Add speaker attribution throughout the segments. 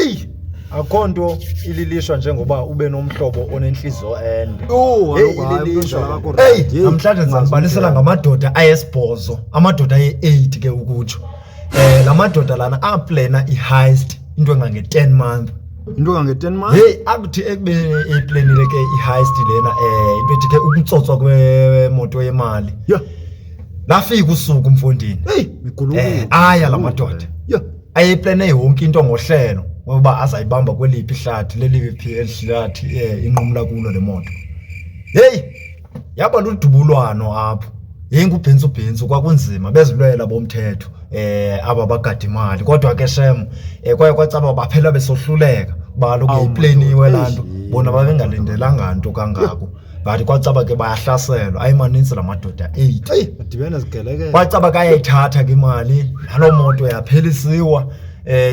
Speaker 1: Heyi, akho nto ililishwa njengoba ube nomhlobo onentliziyo ende.
Speaker 2: Oh,
Speaker 1: Heyi,
Speaker 2: kaloku, hayi,
Speaker 1: ililishwa.
Speaker 2: umntu akho
Speaker 1: Heyi,
Speaker 2: right. Heyi,
Speaker 1: namhlanje ndizanibalisela ngamadoda ayesibhozo, amadoda aye-8 ke ukutsho. La madoda lana aplena i-heist into engange-10 month.
Speaker 2: Into engange-10 month?
Speaker 1: Heyi, akuthi ekubeni eplenile ke i-heist lena, into ethi ke ukutsotswa kwemoto yemali.
Speaker 2: Yeah.
Speaker 1: Lafika usuku mfondini.
Speaker 2: Heyi, mikhulu.
Speaker 1: Aya la madoda.
Speaker 2: Yeah.
Speaker 1: Ayeplene yonke into ngohlelo ngoba azayibamba kweliphi ihlathi, leliphi elihlathi inqumla kulo le moto. Heyi, yaba ludubulwano apho. Heyi, ngubhentsu bhentsu, kwakunzima, bezilwela bomthetho aba bagada imali. Kodwa ke shem, kwaye kwacaba baphela besohluleka kuba kaloku
Speaker 2: Awu,
Speaker 1: yayipleniwe laa nto.
Speaker 2: madoda.
Speaker 1: Bona babengalindelanga nto kangako. But kwacaba ke bayahlaselwa, ayimanintsi la madoda 8.
Speaker 2: Eyi, badibene zigelekele.
Speaker 1: Kwacaba ke ayayithatha ke imali, naloo moto yaphelisiwa,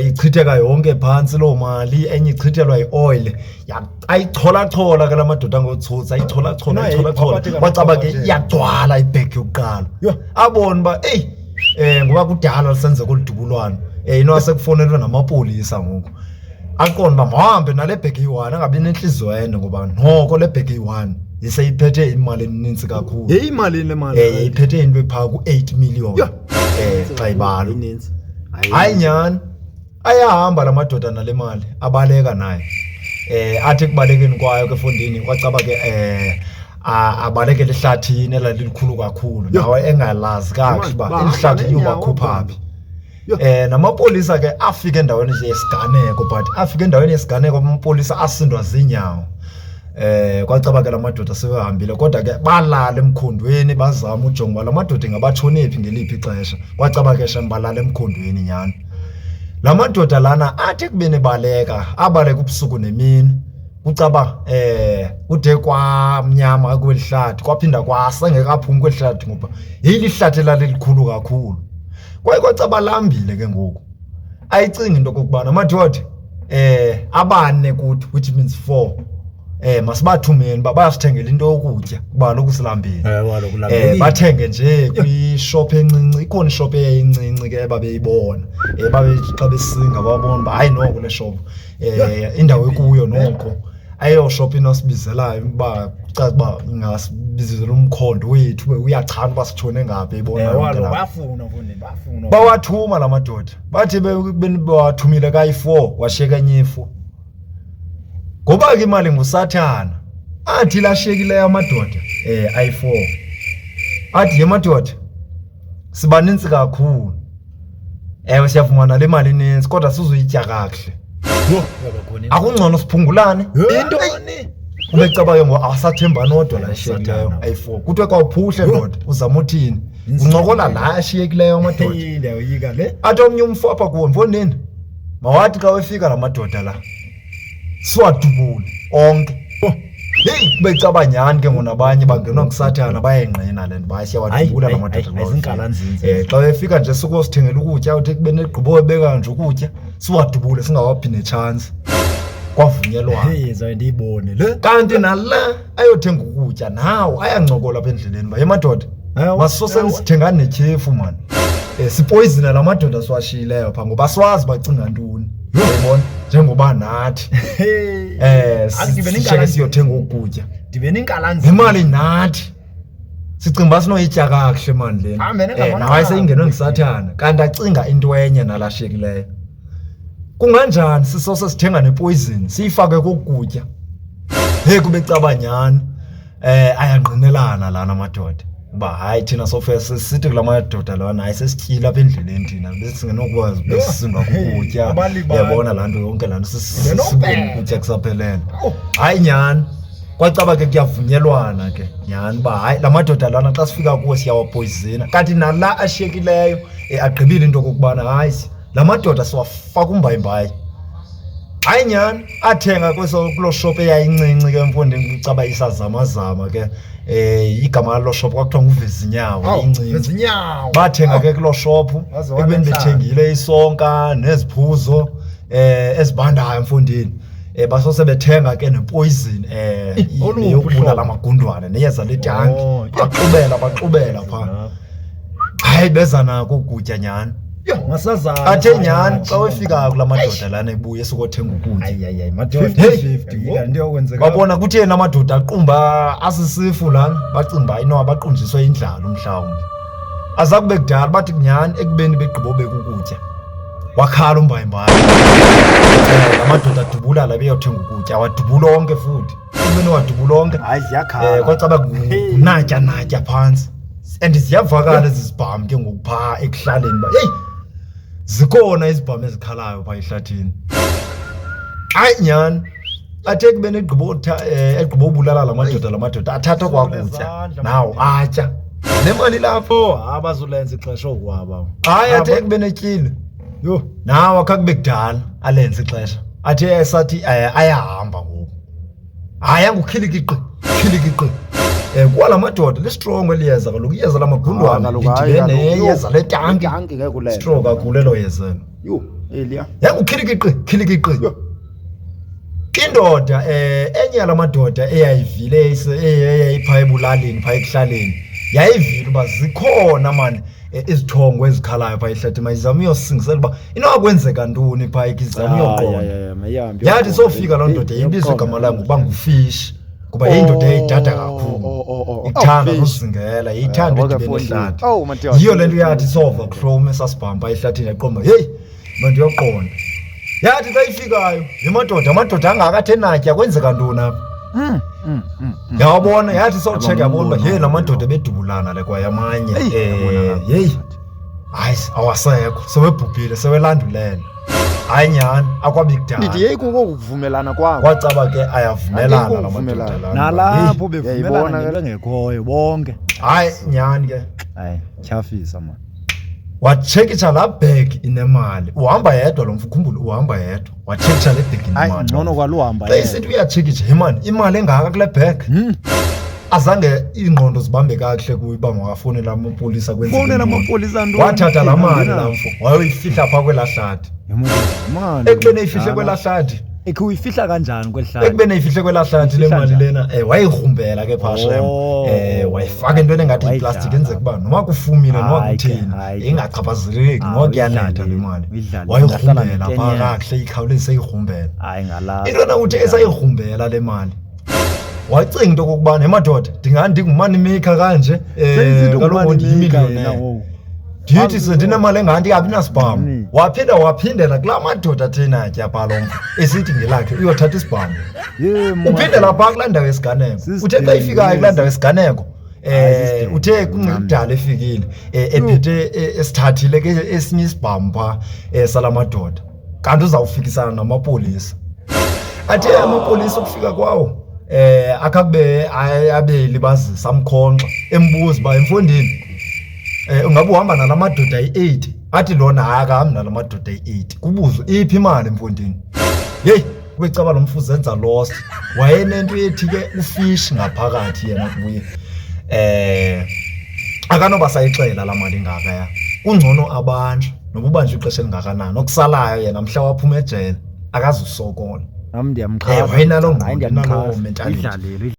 Speaker 1: ichitheka yonke phantsi loo mali, enye ichithelwa yi-oil. Ayicholachola ke la madoda angotsotsi, ayicholachola,
Speaker 2: Naye
Speaker 1: ayicholachola.
Speaker 2: iphaphatheka
Speaker 1: Kwacaba ke
Speaker 2: nje.
Speaker 1: iyagcwala ibhegi yokuqala.
Speaker 2: Yho.
Speaker 1: Abone uba, eyi, ngoba kudala lisenzeka olu dubulwano, inoba sekufonelwe namapolisa ngoku. Aqonde uba mawuhambe nale bhegi iyi-1, angabi nentliziyo ende ngoba noko le bhegi iyi-1 iseyiphethe imali enintsi kakhulu.
Speaker 2: Yeyi imali le mali.
Speaker 1: Yayiphethe into ephaa ku-8 million.
Speaker 2: Yho.
Speaker 1: Xa ibalwa.
Speaker 2: Inintsi.
Speaker 1: Hayi nyhani, ayahamba la madoda nale mali, abaleka naye. Athi ekubalekeni kwayo ke efondini kwacaba ke abalekele ehlathini elalilikhulu kakhulu,
Speaker 2: Yho.
Speaker 1: nawe engalazi kakuhle uba
Speaker 2: Bahamba
Speaker 1: eli hlathi
Speaker 2: ngeenyawo
Speaker 1: liyobakhupha
Speaker 2: abantu.
Speaker 1: phi.
Speaker 2: Yho.
Speaker 1: Namapolisa ke afika endaweni yesiganeko, but afika endaweni yesiganeko amapolisa asindwa ziinyawo. Kwacaba ke la madoda sewehambile, kodwa ke balala emkhondweni, bazama ujonga uba la madoda ingabatshone phi ngeliphi ixesha. Kwacaba ke shem balala emkhondweni nyhani. La madoda lana athi ekubeni ebaleka, abaleka ubusuku nemini. Kucaba kude kwamnyama kweli hlathi, kwaphinda kwasa engekaphumi kweli hlathi ngoba yeyili hlathi elalilikhulu kakhulu. Kwaye kwacaba lambile ke ngoku. Ayicingi into okokubana madoda, abane kuthi, which means 4. Masibathumeni uba bayasithengela into yokutya kuba kaloku silambile.
Speaker 2: Ewe, kaloku ulambile.
Speaker 1: Bathenge nje kwishop encinci, ikhona ishop eyayincinci ke babeyibona. Babe xa besinga babona uba hayi noko le shop, indawo ekuyo noko ayiyo shop inosibizelayo uba kucaca uba ingasibizela umkhondo wethu, ube uyachana uba sitshone ngaphi, eyibona
Speaker 2: Ewe,
Speaker 1: yonke
Speaker 2: kaloku
Speaker 1: laa nto.
Speaker 2: bafuna, mfondini, bafuna.
Speaker 1: Bawathuma la madoda, bathi bewathumile kayi-4, kwashiyeka enye i-4. Ngoba ke imali ngusathana, athi lashiyekileyo amadoda, ayi-4. Athi, ye madoda, sibanintsi kakhulu. Ewe, siyavumana le mali ininzi, kodwa sizuyitya kakuhle.
Speaker 2: Yho, yaba khona into.
Speaker 1: Akungcono siphungulane.
Speaker 2: Intoni?
Speaker 1: Ubecaba ke ngoku awasathembani odwa la ashiyekileyo
Speaker 2: Sathana.
Speaker 1: ayi-4. Kuthiwe kwawuphuhle ndoda, uzama uthini?
Speaker 2: Inzima.
Speaker 1: Uncokola la ashiyekileyo amadoda.
Speaker 2: Hey, ndiyayoyika le.
Speaker 1: Athi omnye umfo apha kuwe, mfondini, mawathi xa wefika la madoda la, siwadubule onke. Heyi, kubecaba nyhani ke ngoku nabanye bangenwa ngusathana, bayayingqina le nto, baye siyawadubula la
Speaker 2: Hayi,
Speaker 1: madoda
Speaker 2: hayi,
Speaker 1: xa wefika.
Speaker 2: ayizinkalanzinzi.
Speaker 1: Xa wefika nje sukosithengela ukutya, uthi kube negqibo ebeka nje ukutya, siwadubule singawaphi netshansi. Kwavunyelwana.
Speaker 2: Hey, zabe ndiyibone le.
Speaker 1: Kanti nala ayothenga ukutya nawo ayancokola apha endleleni uba, ye madoda,
Speaker 2: Ewe,
Speaker 1: masisose
Speaker 2: ewe.
Speaker 1: sithengani netyhefu mani. Sipoyizina la madoda siwashiyileyo phaa ngoba siwazi bacinga ntoni. Uyayibona? Njengoba nathi.
Speaker 2: Hey. Athi ndibe
Speaker 1: Sishiyeke
Speaker 2: nenkalanzi-
Speaker 1: siyothenga ukutya.
Speaker 2: Ndibe nenkalanzi.
Speaker 1: Nemali nathi. Sicinga uba sinoyitya kakuhle mani lena.
Speaker 2: Hambe nengamanqaku.
Speaker 1: Nawe seyingenwe ngusathana. Kanti acinga into enye nalashiyekileyo. Kunganjani sisose sithenga nepoison siyifake kokutya? Hey, kube caba nyhani. Ayangqinelana lana amadoda. Uba hayi thina sofe sithi kula madoda lana, hayi sesityile apha endleleni thina, besingenokwazi besisindwa kukutya.
Speaker 2: Abalibali.
Speaker 1: Uyabona laa nto yonke laa nto,
Speaker 2: Ngenopela.
Speaker 1: sibone ukutya kusaphelele.
Speaker 2: Oh.
Speaker 1: Hayi nyhani, kwacaba ke kuyavunyelwana ke nyhani uba hayi la madoda lana xa sifika kuwo siyawapoyizina. Kanti nala ashiyekileyo, agqibile into okokubana hayi la madoda siwafaka umbayimbayi. Hayi nyhani, athenga kuloo shop eyayincinci ke mfondini, kucaba isazamazama ke. Igama laloo shop kwakuthiwa nguVezinyawo,
Speaker 2: Awu,
Speaker 1: incinci.
Speaker 2: Vezinyawo.
Speaker 1: Bathenga ke kuloo shop,
Speaker 2: Waze
Speaker 1: ekubeni
Speaker 2: wanentlalo.
Speaker 1: bethengile isonka neziphuzo, ezibandayo mfondini. Basose bethenga ke nepoison,
Speaker 2: Ih, oluphi
Speaker 1: yokubulala
Speaker 2: uhlobo?
Speaker 1: amagundwane neyeza letanki.
Speaker 2: Oh,
Speaker 1: Baxubela, baxubela phaa.
Speaker 2: Lapha.
Speaker 1: Hayi, beza nako ukutya nyhani.
Speaker 3: Masazana.
Speaker 1: Athe nyhani xa wefikayo kula madoda lana ebuya esukothenga ukutya.
Speaker 3: Ayi ayi ayi madoda.
Speaker 1: Hey!
Speaker 3: 50 yika into yokwenzeka.
Speaker 1: Babona kutheni amadoda aqumba asisifu lana, bacinga uba inoba baqunjiswe indlala umhlawumbi. Azakube kudala bathi nyhani ekubeni begqibobeka ukutya. Wakhala umbayimbayi. Amadoda adubula la beyothenga ukutya, awadubula onke futhi. Ekubeni wadubula onke.
Speaker 3: Hayi ziyakhala.
Speaker 1: Kwacaba kunatya natya phantsi. And ziyavakala ezi zibhamu ke ngoku phaa ekuhlaleni uba yeyi zikhona izibhamu ezikhalayo phaa ehlathini. Hayi nyhani athe ekubeni egqibobulala la madoda, la madoda athatha kwakutya nawo atya nemali lapho.
Speaker 3: Abazulenza ixesha okwaba.
Speaker 1: Hayi athe ekubeni etyile.
Speaker 3: Yho.
Speaker 1: Nawo akakube kudala alenze ixesha. Athe esathi ayahamba ngoku. Hayi angukhilikiqi, khilikiqi. Kwala madoda listrongo eliyeza kaloku, iyeza lamagundwane lidibene neyeza letanki.
Speaker 4: Itanki ngeke ulenze.
Speaker 1: Strong kakhulu elo yezelo.
Speaker 4: Yho, eliya.
Speaker 1: Yangukhilikiqi, khilikiqi. Indoda enye yala madoda eyayivile eyayipha ebulalini pha ekuhlaleni, yayivile uba zikhona mani izithongo ezikhalayo pha ehlathini, mayizame uyosingisela uba inokwenzeka ntoni pha, izame uyoqonda. Yathi sofika loo ndoda ibizwa igama layo ngokuba nguFish, kuba yindoda eyayidada kakhulu, ithanda nozingela, iyithanda idibene ehlathi. Yiyo le nto yathi sova kuhloma esasibhampa ehlathini yaqonda, heyi mandiyoqonda. Yathi xa ifikayo yemadoda, amadoda angaka athe natya, kwenzeka ntoni apha? Yawabona, yathi sawutsheka yabona uba heyi la madoda ebedubulana le kwaye amanye. Heyi hayi awasekho, sewebhubhile, sewelandulele. Hayi nyhani akwabi kudala.
Speaker 4: Ndithi yeyi kuko ukuvumelana kwabo.
Speaker 1: Kwacaba ke ayavumelana la madoda lana.
Speaker 3: Nalapho bevumelana
Speaker 4: Uyayibona
Speaker 3: ngento engekhoyo bonke.
Speaker 1: Hayi nyhani ke.
Speaker 3: Hayi tyhafisa man.
Speaker 1: Watshekisha laa bag inemali. Uhamba yedwa lo mfo, ukhumbule uhamba yedwa. Watshekisha le bag
Speaker 3: Hayi
Speaker 1: inemali.
Speaker 3: ngcono kwaluhamba
Speaker 1: Xa
Speaker 3: yedwa.
Speaker 1: isithi uyatshekisha, he man, imali engaka kule bag. Azange iingqondo zibambe kakuhle kuyo uba makafowunele amapolisa kwenzeke
Speaker 3: Fowunela
Speaker 1: ntoni.
Speaker 3: amapolisa ntoni?
Speaker 1: Wathatha laa mali laa mfo, wayoyifihla phaa kwelaa hlathi.
Speaker 3: Mali.
Speaker 1: Ekubeni eyifihle kwelaa hlathi.
Speaker 3: Ekhe uyifihla kanjani kweli hlathi?
Speaker 1: Ekubeni eyifihle kwelaa hlathi le
Speaker 3: Uyifihla
Speaker 1: mali
Speaker 3: njani?
Speaker 1: lena, wayigrumbela ke phaa shem. Wayifaka entweni engathi yiplastiki, enzeka uba noma kufumile, noma
Speaker 3: Hayi ke,
Speaker 1: kutheni,
Speaker 3: hayi ke.
Speaker 1: ingachaphazeleki, noma kuyanetha le mali.
Speaker 3: Uyidlalile.
Speaker 1: Wayigrumbela
Speaker 3: Ingahlala
Speaker 1: phaa
Speaker 3: ngetenyana.
Speaker 1: kakuhle, ikhawulezise eyigrumbela.
Speaker 3: Hayi ngalapha.
Speaker 1: Into ena uthi esayigrumbela le mali, wacinga into okokubana, he madoda, ndingumani maker kanje,
Speaker 3: Seyisithi
Speaker 1: kaloku
Speaker 3: ungumani maker
Speaker 1: ndiyimillionaire.
Speaker 3: yena ngoku.
Speaker 1: Ndithi sendinemali enganti ingabi nasibhamu. Waphinda waphindela kulaa madoda atheni atya phaa lo mfo, esithi ngelakhe uyothatha isibhamu. Uphindela phaa kulaa ndawo yesiganeko. Uthe xa ifikayo kulaa ndawo yesiganeko, uthe kungekudala efikile, ephethe esithathile ke esinye isibhamu phaa sala madoda. Kanti uzawufikisana namapolisa. Athe amapolisa ukufika kwawo, akakube abe libazisa amkhonxa, embuza uba emfondini, ungabe uhamba nala madoda ayi-8? Athi lona hayi akahambi nala madoda ayi-8. Kubuzwe iphi imali emfondini? Yeyi, kwicaba lo mfo uzenza lost. Wayenento ethi ke ufish ngaphakathi yena kuye. Akanoba sayixela laa mali ingaka ya. Kungcono abantu noba ubanjwe ixesha elingakanani, okusalayo yena mhla waphuma ejele akazusokola.
Speaker 3: Nam ndiyamxhasa.
Speaker 1: Wayenaloo
Speaker 3: Hayi,
Speaker 1: ngqondo, inaloo
Speaker 3: ndiyamxhasa.
Speaker 1: mentality.
Speaker 3: Idlalile, idlalile.